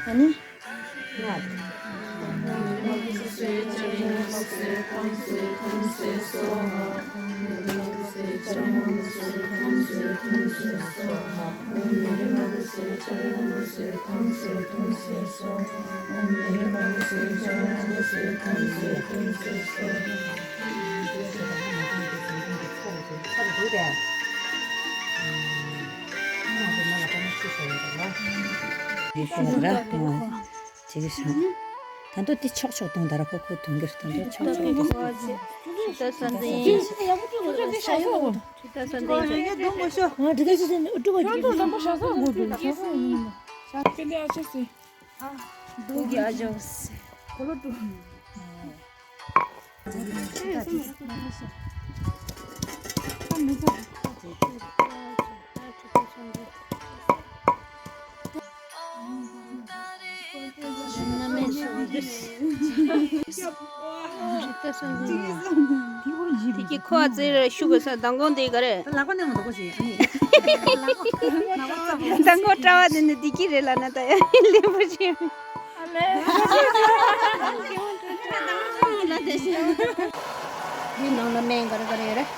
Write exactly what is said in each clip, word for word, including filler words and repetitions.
ཨ་ནི། ད་དུང་དེ་ཆོག་ཆོག་གཏོང་ད་ར་ཁོ་ཁོ་དུང་གེར་ད་དུང་ཆོག་ཆོག་གཏོང་། དེ་གི་ཁོ་ཨ་ཙི་རེ་ཤུ་གི་ས་མདང་དགོང་དེ་ག་རེ། ལག་པ་ནས་མ་འདུག་གོ་ཞིག་མདང་དགོང་གྲྭ་བ་དེ་ནི་དེ་གི་རེད་ལ་ན་ད་ཡ་ལེན་པོ་ཞིག་འདི་ནང་ལ་སྨན་ག་རེ་ག་རེ་ཡོད་རེད།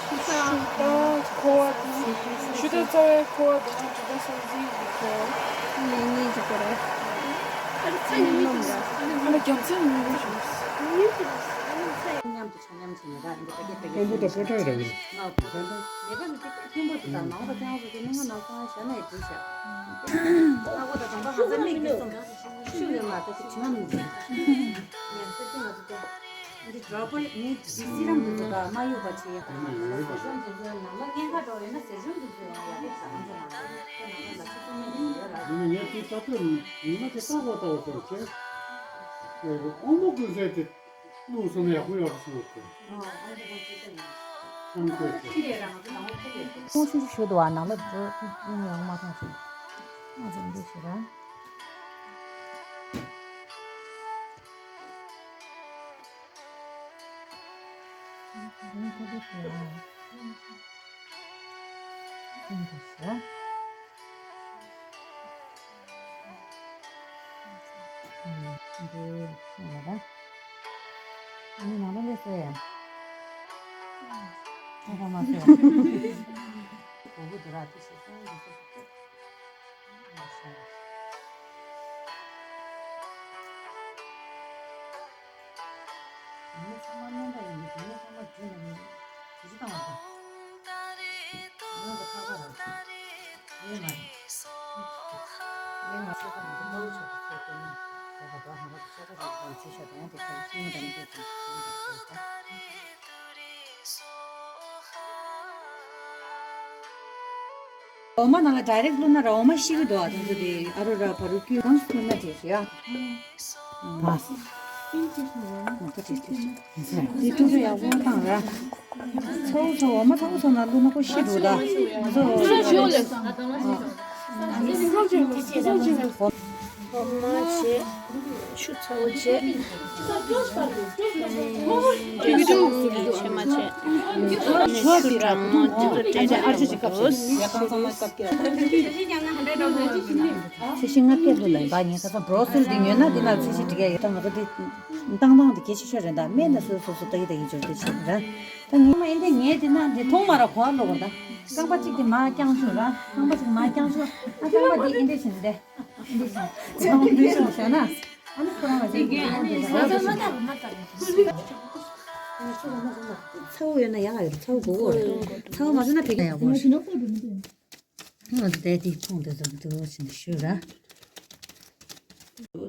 ཤུ་ཏ་ཁོ་བ། ཤུ་ཏ་རྩ་བའི་ཁོ་བ་དང་ཇི་ཏ་སོ་ཟི་གི་ཁོ་བ། ནས་གཉིས་ཀྱི་ཁོ་རེད། ཨ་ལ་རྒྱུ་མཚན་ཉུང་ཉུང་ཞིག་མཉམ་དུ་ཆ་མཉམ་བྱས་ནས་ར་འདི་ཀ་ཀེ་ཀེ་ཀེ་སྤོམ་པོ་དང་སྤོམ་ཁྲག་ར་གི་ང་དང་ནད་པ་ནི་ཀེ་ཀེ་མཐོན་པོ་དུ་དང་ནང་པ་ཅང་བོ་དེ་ནི་ང་ནང་སོང་ཞག་ནས་བྲིས་ཤག་ཨ་ཁོ་དང་གྲོང་པ་ཧ་ས་མིག་གི་སོང་ཤུ་ཡོད་མ་ད་དེ་དྲི་མ་མི་འདུག་ཡང་ས་ཅི་ང་ཚོ་ཀེ། འདི་འབྲོག་པ་ནི་འདི་སི་རམ་དུ་ཚོ་དང་མ་གཡུག་པ་བྱེད་ཡག་ཟེར་ཞིང་དུ་ཚོ་ནང་ལ་གཉན་ཁ་འགྲོ་ཡོད་ན་ཟེར་ཞིང་དུ་ཚོ་ཡང་ཡག་པོ་ཟ་ང་ཚོ་ནང་ལ་ཁོ་ནང་ལ་ལ་ཆུ་ཚོད་མི་ཡོད་ལ། ཡིན་ན་ངས་དེ་ལྟ་ཚོད་ཉི་མ་དེ་ལྟ་བ་ལྟ་བ་ཚོར་བྱས། ཨོ་མོ་ཀུན་ཟས་དེ་བླུགས་སོང་ན་ཡག་པོ་ཡོད་པ་སོང་ཟེར། ཨང་ཁོས་ཚེ། ཁོང་ཆུང་ཆུང་ཞུ་འདུག་བ་ནང་ལ་འགྲོ་ཡང་མ་མཐོང་ཞིང་། ང་ཚོ་འདི་ཞུ་ར། ངས་ཚང་མ་སྨན་པ་ཡིན་གྱི་ངས་ཚང་མ་བརྒྱུད་ནས་ནི་བྱིས་བྱིས་བཏང་བ་དང་། ངོས་ཀྱི་ཐག་པ་རང་ཡོད་མ་རེད། ངས་ང་ཆོས་པ་ང་ཚོ་དཔའ་བོ་ཆོག་གི་ཚོད་ལྟ་ནི་བྱས་པ་དང་ཧ་མ་གི་ཆོས་པ་རང་གང་བྱེད་ཤ་དང་དེ་ཁ་ཡི་ཤི་ངོ་དང་མི་འདོད་ཀྱི་ཤི་ངོ་དང་བྱས་ས། འོ་མ་ནང་ལ་ཌའི་རེག་བླུགས་ན་ར་འོ་མ་ཤི་གི་འདུག་ཨ་དེ་ཚོ་དེ་ཨ་རུ་ར་བ་རུ་ཀྱུ་གང་བླུགས་ན་བྱས་ཤི་ཡ། ཨ། ཨ་ད་བྱས་བྱས་བྱས། དེ་ཐུག་ཚོད་ཡག་པོ་བཏང་ར། ཚ་བོ་ཚ་འོ་མ་ཚ་བོ་ཚ་ན་བླུགས་ན་ཁོ་ཤི་འདུག་ད། ང་ཚོ། འོ་མ་བྱས། ཆུ་ཚ་བོ་བྱས། ཆུ་མ་བྱས། ཆུ་དེ་རང་མོ་དེ་ཚོ་སྤྲད་ཨ་ཅག་ཅིག་སྐབས་སུ། ཚད་གཞི་ལྔ་བརྒྱ་ལྷོད་ལ་ཡིན་པ་ངས་ཁ་སང་བྲོ་སིལ་འདི་ཉོས་ན་འདི་ན་ཚད་གཞི་འགྲིག་ཡ་ཡོད་ད་ང་ཚོ་འདི། བཏང་སྟངས་དེ་གལ་ཆེ་ཤོས་རེད་ད། སྨན་དང་སོ་སོ་སོ་ལྟ་གི་ལྟ་གི་འབྱོར་དེ་བྱེད་ར། ད་ངས་མ་ཡིན་ཏེ་ངས་དེ་ན་འདི་མཐོང་མ་ར་གོ་བ་ལོག་ར་ད། རྐང་པ་གཅིག་དེ་མ་བརྐྱང་ཆོག་ར། རྐང་པ་གཅིག་མ་བརྐྱང་ཆོག་ཨ་རྐང་པ་འདི་ཨིན་འདྲ་བྱེད་འདི། ཨིན་འདྲ་བྱེད། ཚ་བོ་འདི་ཤོག་ཟེར་ན། ཨ་ནི་ཁོ་རང་ལ་ཅིག་གིས་ཨ་ནི་ས་ས་མ་ཐག་མ་ཐག་ཚ་བོ་ཡོད་ན་ཡག་ཡོད། ཚ་བོ་དགོས་རེད། ཚ་བོ་མ་ཟོས་ན་ཕེབས་ཀྱི་ཡག་པོ་རེད། ང་ཚོ་དེ་དེ་ཁོང་དེ་ཚོ་འདུག་ཕྱིན་ཞུ་ར།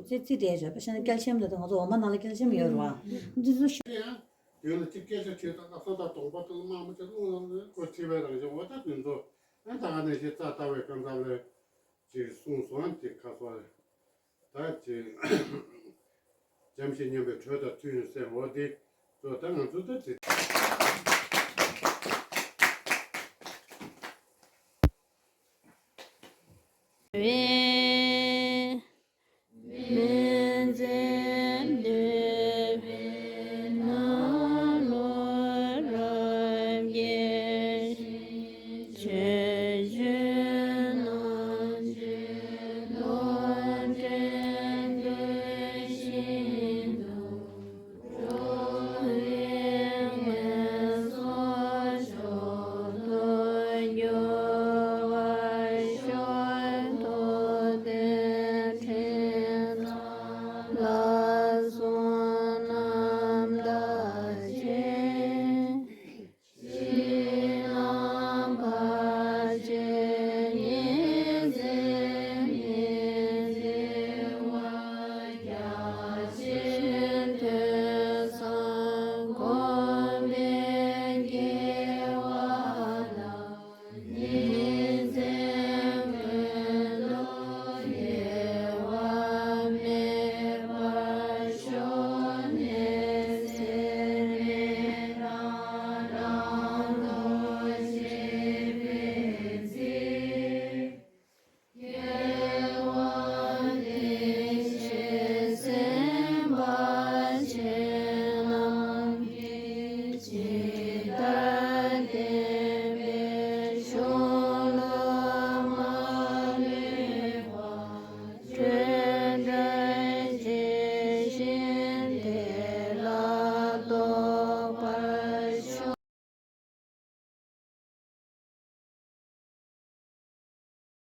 ཙི་ཙི་དེ་བྱས་པ་ཤ་ན་ཀལ་ཤིམ་དེ་ང་ཚོ་འོ་མ་ནང་ལ་ཀལ་ཤིམ་ཡོད་རེད་བ། འདི་ཚོ་ཞུ། དེ་ལ་ཅིག་སྐད་ཆ་བྱེད་དང་ལག་ས་དང་གདོང་པ་དང་དམར་མོ་ཆེ་རླུང་ལངས་ནས་ཁོ་ཁྲི་བའི་རང་བཞིན་འོ་ད་དེ་ཚོ་ཨ་ད་ག་ནས་ཤེས་རྩ་ལྟ་བའི་སྐམ་ས་ལས་ཅིག་གསུངས་སོང་དེ་ཁ་སོ་རེད། ད་ཅི། འཇམ་ཞིང་མཉམ་པའི་དྲོད་དང་མཐུན་ཡོད་སའི་འོ་དེ་ཚོ་ད་ང་ཚོ་ད་ཅི།